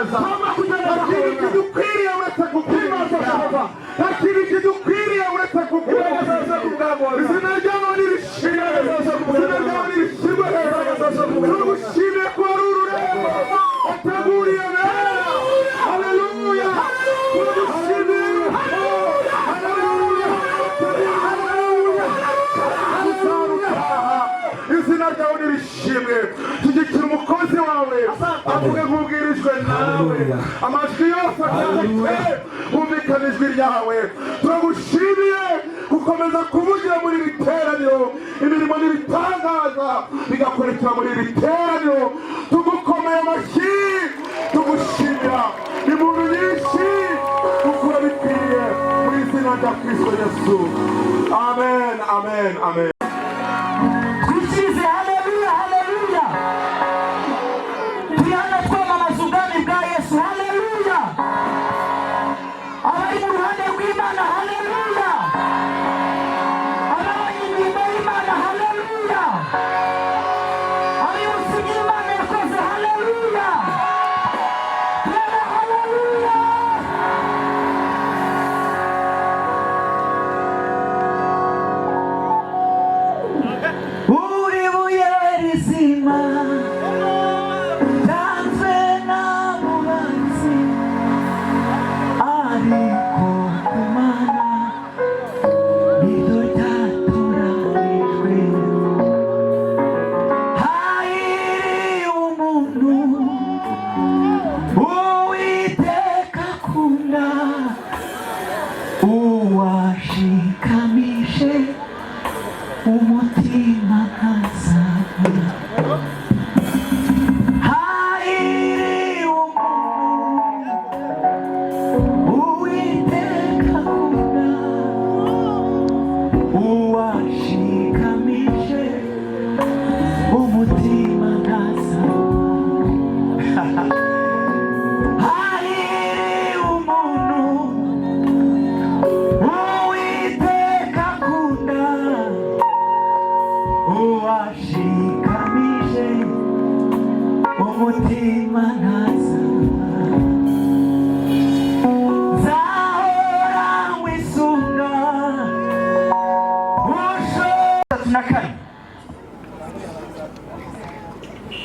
Nta kintu kidukwiriye uretse kukwiringira. Nta kintu kidukwiriye uretse kukwiringira. Izina ryawe nirishimwe, izina ryawe nirishyirwe hejuru. Turagushimiye ko wari ururembo wateguriye bera. Haleluya, turagushimiye. Haleluya, haleluya. Uzarutaha, izina ryawe nirishimwe. Shyigikira umukozi wawe, avuge nk'ubwirijwe nawe, amajwi yose aceceke, humvikana ijwi ryawe. Turagushimiye gukomeza kuvugira muri iri teraniro, imirimo n'ibitangaza bigakurikira muri iri teraniro. Tugukomeye amashyi, tugushimira impundu nyinshi kuko urabikwiriye, mu izina rya Kristo Yesu. Amen, amen, amen. Twishyize haleluya, haleluya. Turi hano twamamaza ubwami bwa Yesu. Haleluya! Abari mu ruhande rw'Imana, haleluya! Ababonye imirimo y'Imana, haleluya! Abibutse ibyo Imana yakoze, haleluya! Turebe haleluya. Uri buye rizima ryanzwe n'abubatsi, ariko ku Mana niryo ryatoranijwe. Hahiriye umuntu Uwiteka akunda, uwashikamije umutima ntazagwa. Hahiriye umuntu Uwiteka akunda, uwashikamije umutima ntazagwa. Hahiriye umuntu Uwiteka akunda, uwashikamije umutima ntazagwa. Nzahora nkwisunga. 34,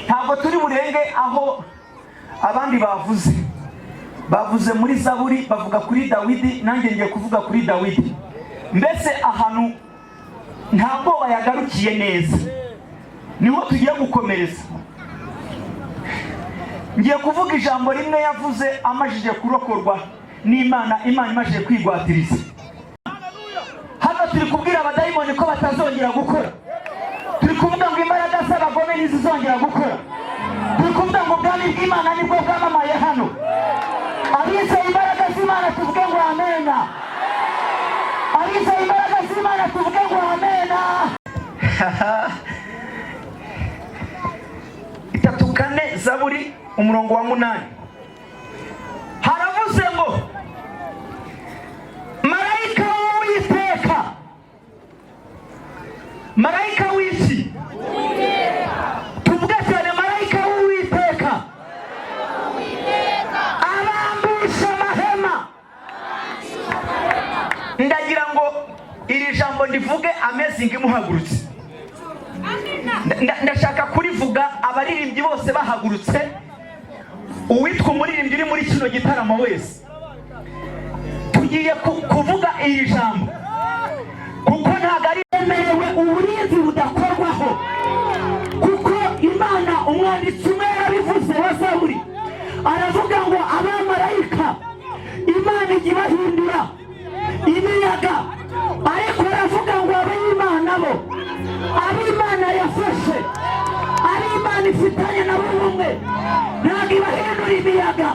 ntabwo turi burenge aho abandi bavuze. Bavuze muri Zaburi, bavuga kuri Dawidi, nanjye ngiye kuvuga kuri Dawidi. Mbese ahantu nta bwoba yagarukiye neza, niho tugiye gukomereza. Ngiye kuvuga ijambo rimwe yavuze amajije kurokorwa n'Imana, Imana imajije kwigwatiriza. Hano turi kubwira abadayimoni ko batazongera gukora. Turi kuvuga ngo imbaraga z'abagome ntizizongera gukora. Turi kuvuga ngo ubwami bw'Imana nibwo bwamamaye hano. Abizeye imbaraga z'Imana, tuvuge ngo amena. Abizeye imbaraga z'Imana, tuvuge ngo amena. 34, Zaburi, umurongo wa 8, haravuze ngo: "Marayika w'Uwiteka." Marayika w'iki? Tuvuge cyane: marayika w'Uwiteka abambisha amahema. Ndagira ngo iri jambo ndivuge amazing muhagurutse. Ndashaka kurivuga abaririmbyi bose bahagurutse, uwitwa umuririmbyi uri muri kino gitaramo wese. Tugiye kuvuga iri jambo kuko ntabwo ari Yemerewe uburinzi budakorwaho, kuko Imana, umwanditsi umwe yarabivuze wa Zaburi, aravuga ngo abamarayika Imana ijya ibahindura imiyaga, ariko aravuga ngo ab'Imana bo, ab'Imana yafashe, ab'Imana ifitanye nabo ubumwe, ntabwo ibahindura imiyaga,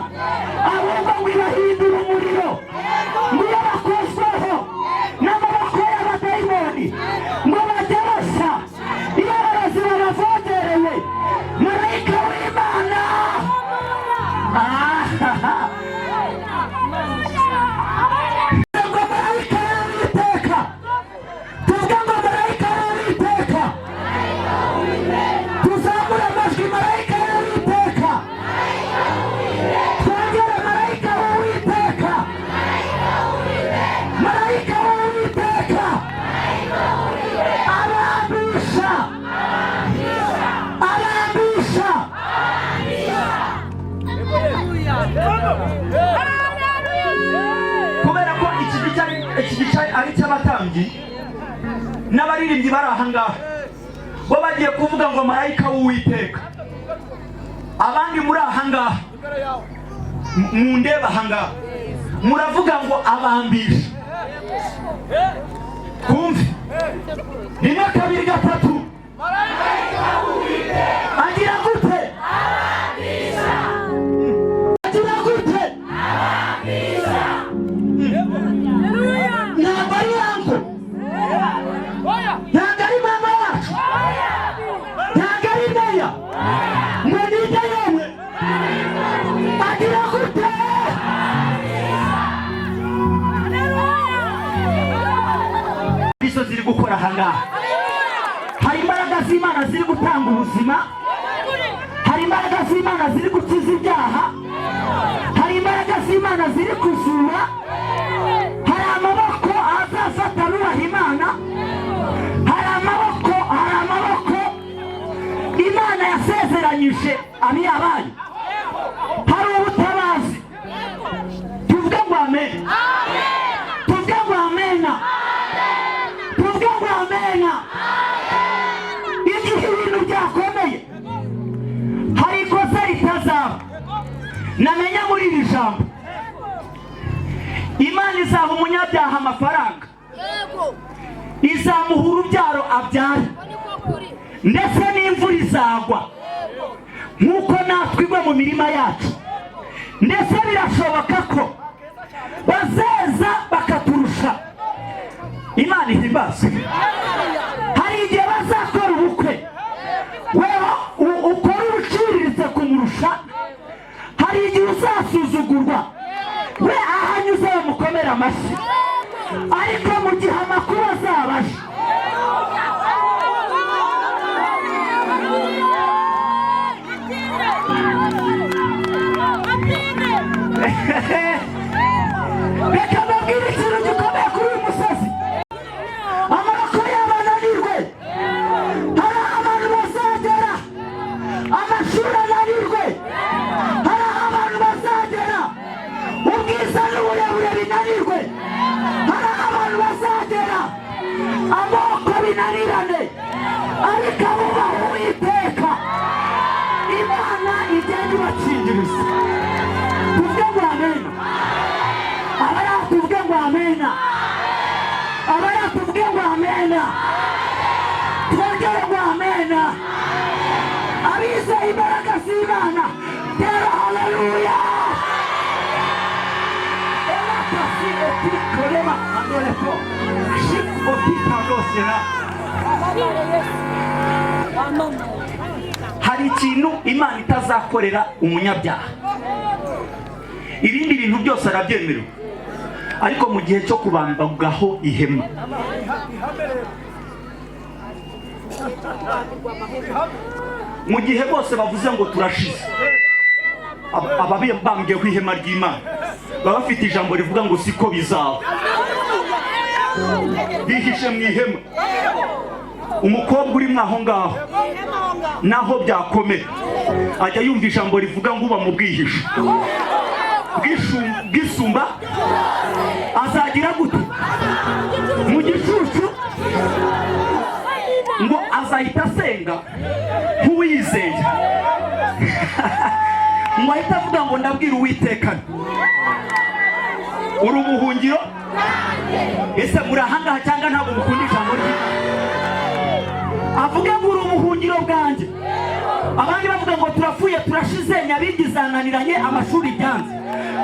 ahubwo ngo ibahindura umuriro. Ngo iyo bakozweho n'amaboko y'abadayimoni, ngo bajya bashya. Iyo abarozi babavogereye, marayika w'Imana. Ah, ngo marayika w'Uwiteka, tuvuge ngo marayika w'Uwiteka. Tuzamure amajwi: marayika w'Uwiteka. Kubera ko iki gice iki gice ari icy'abatambyi n'abaririmbyi bari aha ngaha, bo bagiye kuvuga ngo marayika w'Uwiteka. Abandi muri aha ngaha, mundeba aha ngaha, muravuga ngo abambisha. Kumve rimwe, kabiri, gatatu. Agira gute? Agira gute? Ntabwo ari yango, ntabwo ari mama wacu, ntabwo ari meya ngo nijye yewe. Agira gute? Izo ziri gukora aha ngaha, hari imbaraga z'Imana ziri gutanga ubuzima, Hari imbaraga z'Imana ziri gukiza ibyaha, hari imbaraga z'Imana ziri kuzura, hari amaboko azafata abubaha Imana, hari amaboko, hari amaboko Imana yasezeranyije abiyabaye, hari ubutabazi. Tuvuge ngo amen, tuvuge ngo amena, tuvuge ngo amena. Igihe ibintu byakomeye, hari ikosa ritazaba. Namenya muri iri jambo, Imana izaha umunyabyaha amafaranga, izamuha urubyaro abyara, ndetse n'imvura izagwa nk'uko natwe igwa mu mirima yacu. Ndetse birashoboka ko bazeza bakaturusha. Imana ihimbazwe. Hari igihe bazakora ubukwe, wewe ukora ubuciriritse kumurusha. Hari igihe uzasuzugurwa, we ahanyuze bamukomera amashyi. Ariko mu gihe amakuru azaba aje, reka mbabwire ikintu gikomeye kuri uyu musozi. Amaboko yabo ananirwe, hari aho abantu bazagera amashuri ananirwe, hari aho abantu bazagera ubwiza n'uburebure binanirwe, hari aho abantu bazagera amoko binanirane, ariko abubaha Uwiteka, Imana igenda ibakingiriza. Tuvuge ngo amena. Abari aho tuvuge ngo amena. Abari aho tuvuge ngo amena. Twongere ngo amena. Abizeye imbaraga z'Imana, tera haleluya. Elakasi etikolema andolefo shik otitalosera. Hari ikintu Imana itazakorera umunyabyaha. Ibindi bintu byose arabyemerewe, ariko mu gihe cyo kubambwaho ihema, mu gihe bose bavuze ngo turashize, ababambweho ihema ry'Imana baba bafite ijambo rivuga ngo siko bizaba. Bihishe mu ihema. Umukobwa uri aho ngaho, naho byakomera, ajya yumva ijambo rivuga ngo uba mu bwihisho bwisumba azagira gute mu gicucu, ngo azahita asenga nk'uwizeye, ngo ahite avuga ngo ndabwira Uwiteka uri ubuhungiro. Ese muri ahangaha cyangwa ntabwo mukunda ijambo ry'Imana? Avuge ngo uri ubuhungiro bwanjye. Abandi bavuga ngo turapfuye, turashize, nyabingi zananiranye, amashuri byanze,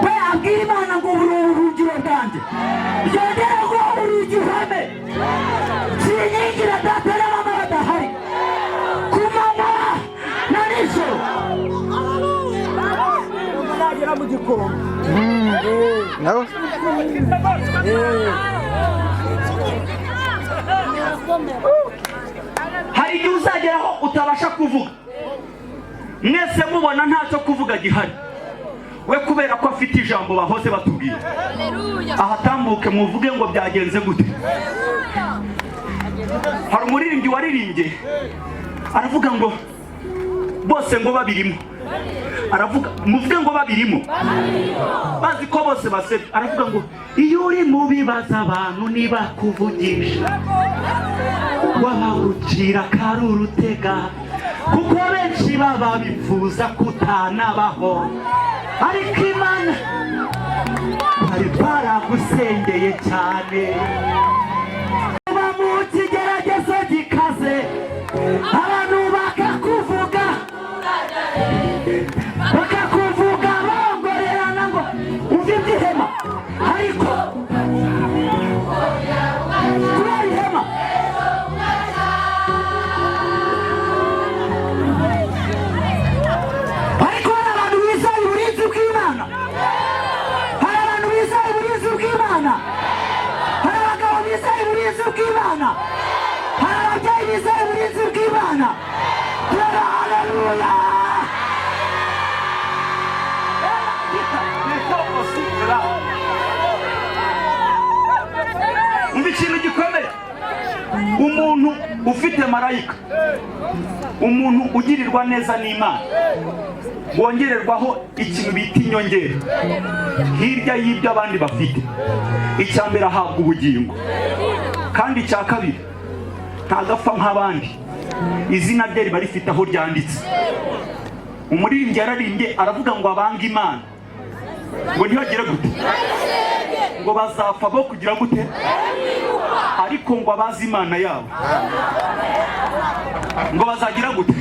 we abwira Imana ngo uri ubuhungiro bwanjye. Byongere ngo uri igihome kinkingira data na mama badahari, ku manywa na nijoro. Nagera mu gikombe. Hari igihe uzageraho utabasha kuvuga, mwese mubona ntacyo kuvuga gihari. We kubera ko afite ijambo bahoze batubwira, ahatambuke muvuge ngo byagenze gute. Hari umuririmbyi waririmbye aravuga ngo bose ngo babirimo. Aravuga, muvuge ngo babirimo, bazi ko bose basebye. Aravuga ngo iyo uri mu bibazo abantu ntibakuvugisha, wabagucira kari urutega, kuko benshi baba bifuza kutanabaho. Ariko Imana twari twaragusengeye cyane. Uba mu kigeragezo gikaze, abantu bakakuvuga, bakakuvuga bongorerana ngo umve iby'ihema, ariko kubera ihema. Ariko hari abantu bizeye uburinzi bw'Imana, hari abantu bizeye uburinzi bw'Imana, hari abagabo bizeye uburinzi bw'Imana, hari ababyeyi bizeye uburinzi bw'Imana. Tera haleluya! Umva ikintu gikomeye: umuntu ufite marayika, umuntu ugirirwa neza n'Imana, wongererwaho ikintu bita inyongera hirya y'ibyo abandi bafite. Icya mbere, ahabwa ubugingo, kandi icya kabiri, ntagapfa nk'abandi, izina rye riba rifite aho ryanditse. Umuririmbyi yararimbye aravuga ngo abanga Imana ngo ntibagire gute? Ngo bazapfa bo kugira gute? Ariko ngo abazi Imana yabo ngo bazagira gute?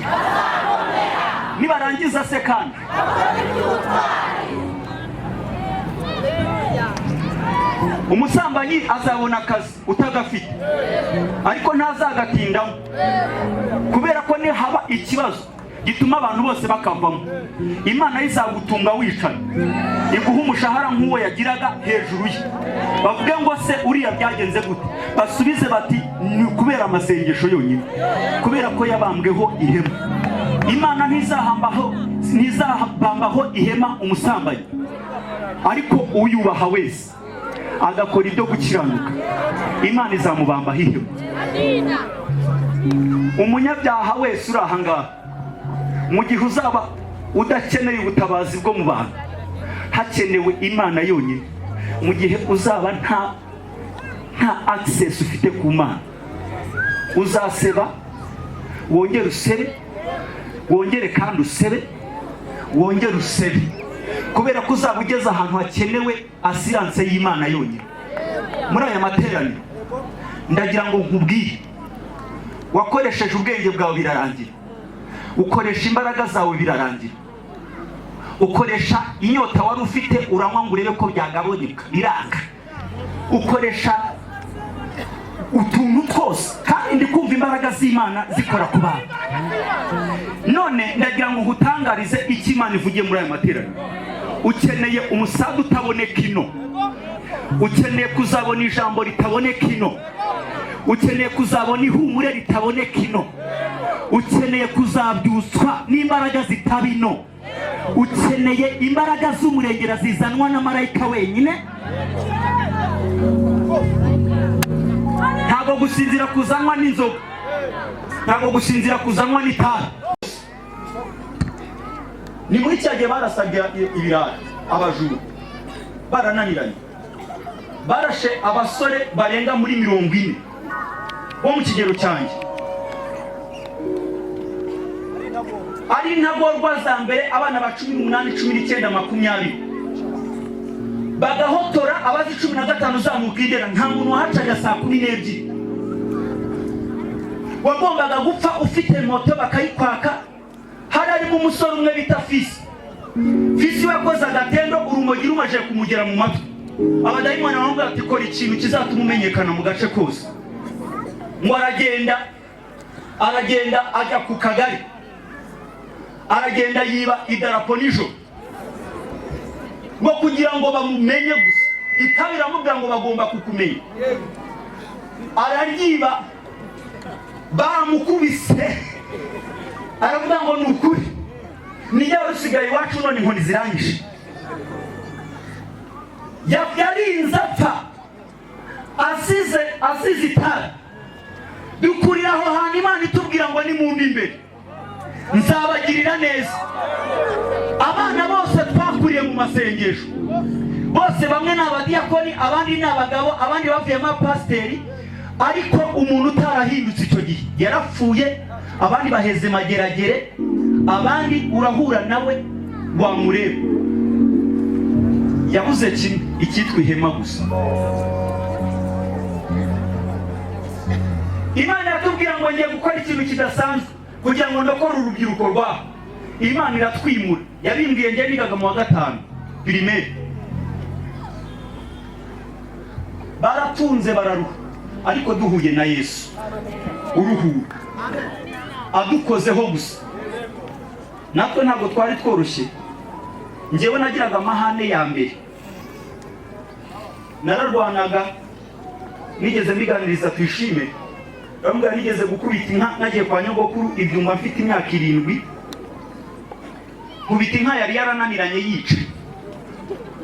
Nibarangiza se kandi, umusambanyi azabona akazi utagafite, ariko ntazagatindamo, kubera ko nihaba ikibazo gituma abantu bose bakavamo, Imana izagutunga wicaye, iguha umushahara nk'uwo yagiraga hejuru ye. Bavuge ngo se uriya byagenze gute? Basubize bati ni ukubera amasengesho yonyine, kubera ko yabambweho ihema. Imana ntizabambaho ihema umusambanyi, ariko uyubaha wese agakora ibyo gukiranuka, Imana izamubambaho ihema. Umunyabyaha wese uri aha ngaha, mu gihe uzaba udakeneye ubutabazi bwo mu bantu, hakenewe Imana yonyine, mu gihe uzaba nta access ufite ku Mana, uzaseba, wongere usebe, wongere kandi usebe, wongere usebe, kubera ko uzaba ugeze ahantu hakenewe assurance y'Imana yonyine. Muri aya materaniro ndagira ngo nkubwire: wakoresheje ubwenge bwawe birarangira, ukoresha imbaraga zawe birarangira, ukoresha inyota wari ufite uranywa ngo urebe ko byagabanyuka, biranga, ukoresha utuntu twose, kandi ndi kumva imbaraga z'Imana zikora ku bantu. None ndagira ngo nkutangarize icyo Imana ivugiye muri aya materaniro. Ukeneye umusada utaboneka ino, ukeneye kuzabona ijambo ritaboneka ino, ukeneye kuzabona ihumure ritaboneka ino, ukeneye kuzabyutswa n'imbaraga zitaba ino, ukeneye imbaraga z'umurengera zizanwa na marayika wenyine. Ntabwo gusinzira kuzanwa n'inzoga, ntabwo gusinzira kuzanwa n'itabi. Ni muri cya gihe barasaga ibirayi, abajura barananiranye, barashe abasore barenga muri 40 bo mu kigero cyanjye, ari intagorwa za mbere, abana ba 18, 19, 20, bagahotora abazi 15 uzamuka indera. Nta muntu wahacaga saa 12. Wagombaga gupfa ufite moto bakayikwaka. Hari harimo umusore umwe bita Fisi. Fisi we yakoze agatendo, urumogi rumaze kumugera mu matwi, abadayimoni baramubwira ati kora ikintu kizatuma umenyekana mu gace kose. Ngo aragenda, aragenda ajya ku kagari, aragenda yiba idarapo nijoro, ngo kugira ngo bamumenye gusa. Itabi iramubwira ngo bagomba kukumenya. Araryiba, baramukubise, aravuga ngo ni ukuri niyo rusigaye iwacu, none inkoni zirangije. Yarinze apfa asize itabi. Dukurira aho hantu, Imana itubwira ngo nimumbe imbere. Nzabagirira neza. Abana bose twakuriye mu masengesho, bose, bamwe ni abadiyakoni, abandi ni abagabo, abandi bavuyemo abapasiteri, ariko umuntu utarahindutse icyo gihe yarapfuye. Abandi baheze Mageragere, abandi urahura nawe wamureba yabuze kimwe, icyitwa ihema gusa. Imana iratubwira ngo ngiye gukora ikintu kidasanzwe kugira ngo ndokore urubyiruko rwaho. Imana iratwimura. Yabimbwiye njye nigaga mu wa gatanu primaire. Baratunze, bararuha, ariko duhuye na Yesu uruhura, adukozeho gusa, natwe ntabwo twari tworoshye. Njyewe nagiraga amahane ya mbere, nararwanaga. Nigeze mbiganiriza Tuyishime, bamubwira nigeze gukubita inka nagiye kwa nyogokuru ibyumba mfite imyaka 7. Nkubita inka yari yarananiranye yica,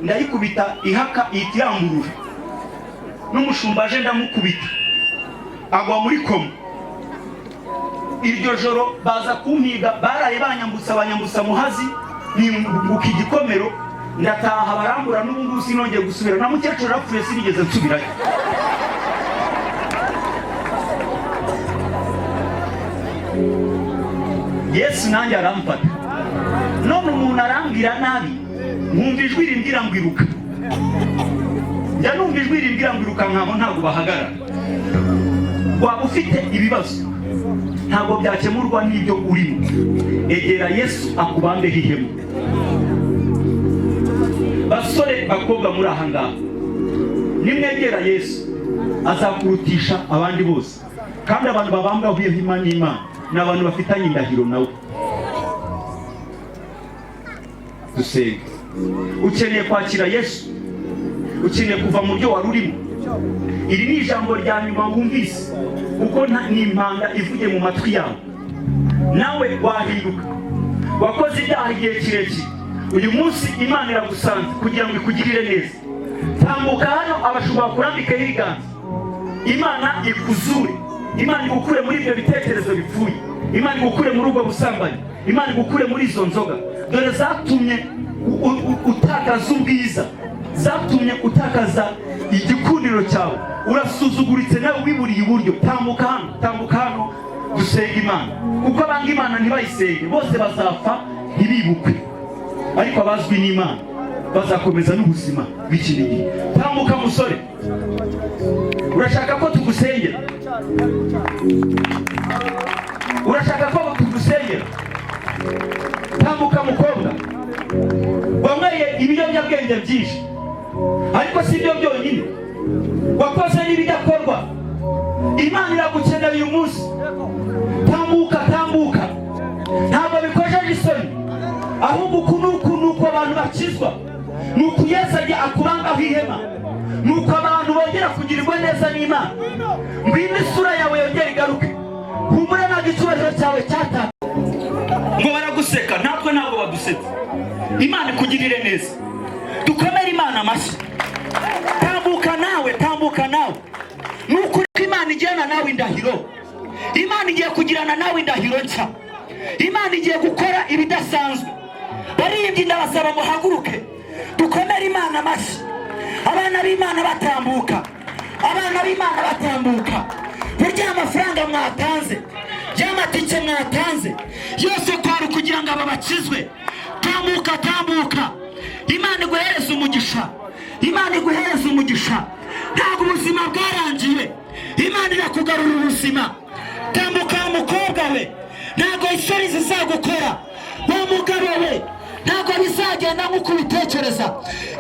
ndayikubita ihaka ihita irangurura, n'umushumba aje ndamukubita agwa muri koma. Iryo joro baza kumpiga, baraye banyambutsa, banyambutsa Muhazi, nimbuka igikomero ndataha, barambura. N'ubu ngubu sinongeye gusubira, na mukecuru yarapfuye, sinigeze nsubirayo. Yesu nanjye aramfata. None umuntu arambwira nabi, nkumva ijwi rimbwira ngo iruka. Njya numva ijwi rimbwira ngo iruka, nkabo ntabwo bahagarara. Waba ufite ibibazo, ntabwo byakemurwa n'ibyo urimo. Egera Yesu akubambeho ihema. Basore, bakobwa muri aha ngaha, nimwegera Yesu azakurutisha abandi bose. Kandi abantu babambwaho ihema n'Imana ni abantu bafitanye indahiro nawe. Dusenge. Ukeneye kwakira Yesu, ukeneye kuva mu byo wari urimo. Iri ni ijambo rya nyuma wumvise, kuko ni impanda ivuye mu matwi yawe, nawe wahinduka. Wakoze ibyaha igihe kirekire, uyu munsi Imana iragusanze kugira ngo ikugirire neza. Tambuka hano, abashumba bakurambikeho ibiganza, Imana ikuzure, Imana igukure muri ibyo bitekerezo bipfuye, Imana igukure muri ubwo busambanyi, Imana igukure muri izo nzoga dore zatumye utakaza ubwiza, zatumye utakaza igikundiro cyawe, urasuzuguritse nawe wiburiye iburyo. Tambuka hano, tambuka hano, dusenge Imana, kuko abanga Imana ntibayisenge bose bazapfa ntibibukwe, ariko abazwi n'Imana bazakomeza n'ubuzima bw'ikindi gihe. Tambuka musore, urashaka ko tugusengera? Urashaka ko tugusengera? Tambuka mukobwa, wanyweye ibiyobyabwenge byinshi, ariko si ibyo byonyine, wakoze n'ibidakorwa. Imana iragukenera uyu munsi. Tambuka, tambuka, ntabwo bikojeje isoni, ahubwo uku nuku ni uko abantu bakizwa, ni uku Yesu ajya akubangaho ihema, ni uko abantu bongera kugirirwa neza n'Imana. Ngwino, isura yawe yongere igaruke. Humura, ntabwo icyubahiro cyawe cyataka. Ngo baraguseka, natwe ntabwo badusetse. Imana ikugirire neza. Dukomere Imana amashyi. Tambuka nawe, tambuka nawe. Ni ukuri ko Imana igirana nawe indahiro. Imana igiye kugirana nawe indahiro nshya. Imana igiye gukora ibidasanzwe. Baririmbyi, ndabasaba muhaguruke, dukomere Imana amashyi. Abana b'Imana batambuka, abana b'Imana batambuka. Burya amafaranga mwatanze, y'amatike mwatanze yose, kwari ukugira ngo aba bakizwe. Tambuka, tambuka, Imana iguhereze umugisha, Imana iguhereze umugisha. Ntabwo ubuzima bwarangiye, Imana irakugarura ubuzima. Tambuka wa mukobwa we, ntabwo isoni zizagukora. Wa mugabo we, ntabwo bizagenda nk'uko ubitekereza.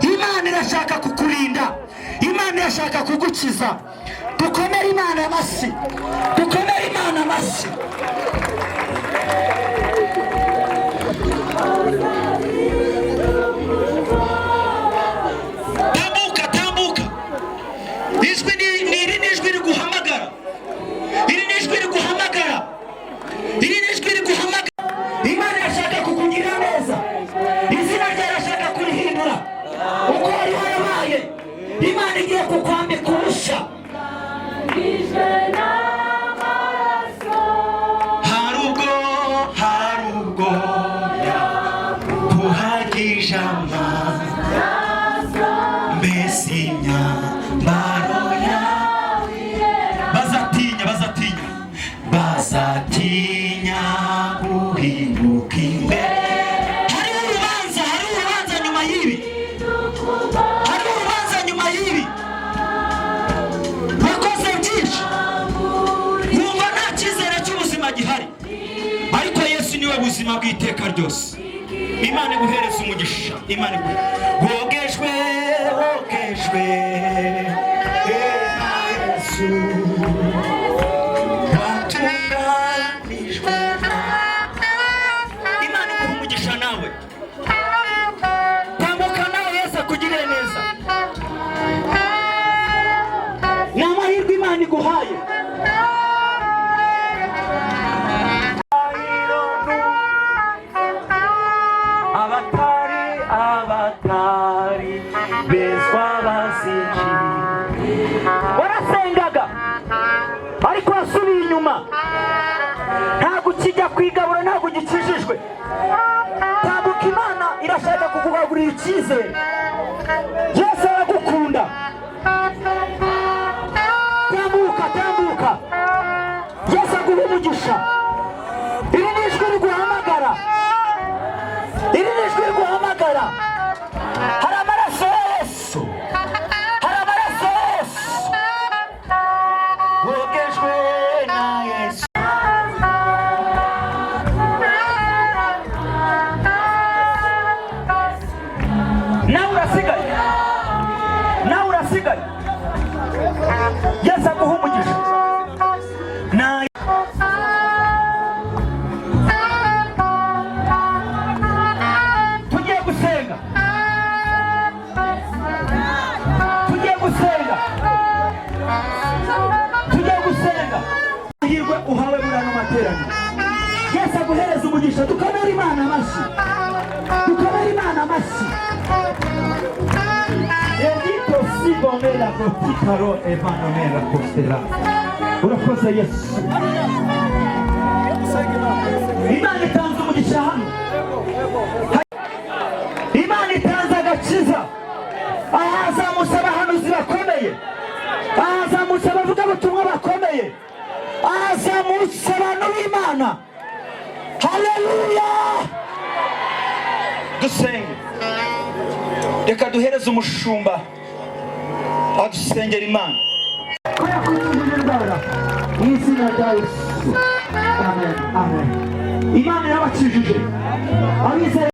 Imana irashaka kukurinda, Imana irashaka kugukiza. Dukomere Imana amashyi, dukomere Imana amashyi. Tambuka, tambuka. Ijwi ni iri ni ijwi riguhamagara, iri ni ijwi riguhamagara, iri ni ijwi riguhamagara. Imana irashaka kukugirira neza, izina ryawe irashaka kurihindura uko wari warabaye. Imana igiye kukwambika ubushya. Hari ubwo, hari N'iteka ryose. Imana iguhereze umugisha. Imana iguhe. Wogejwe, wogejwe na Yesu, watunganijwe. Imana iguhe umugisha. Nawe tambuka, nawe Yesu akugirire neza. Ni amahirwe Imana iguhaye. Abatari bezwa bazinjira. Warasengaga ariko wasubiye inyuma, ntabwo ukijya kwigabura, ntabwo ugikijijwe. Tambuka, Imana irashaka kukugaburira icyizere. Yesu aragukunda. Tambuka, tambuka, Yesu aguha umugisha. Iri ni ijwi riguhamagara, iri ni ijwi riguhamagara. Hari amaraso ya Yesu, hari amaraso ya Yesu. Wogejwe na Yesu. Nawe urasigaye, nawe urasigaye. Yesu aguha umugisha na tugiye gusenga, tugiye gusenga, tugiye gusenga. Amahirwe uhawe muri ano materaniro, Yesu aguhereza umugisha. Dukomere Imana amashyi, dukomere Imana amashyi. Edito sibomela gotikaro evanomera kostera. Urakoze Yesu. Imana itanze umugisha hano, Imana itanze agakiza. Ahazamutse abahanuzi bakomeye, ahazamutse abavugabutumwa bakomeye, ahazamutse abantu b'Imana. Haleluya! Dusenge. Reka duhereze umushumba adusengera Imana ko yakwikijije indwara mu izina rya Yesu. Amen, amen. Imana irabakijije abizeye.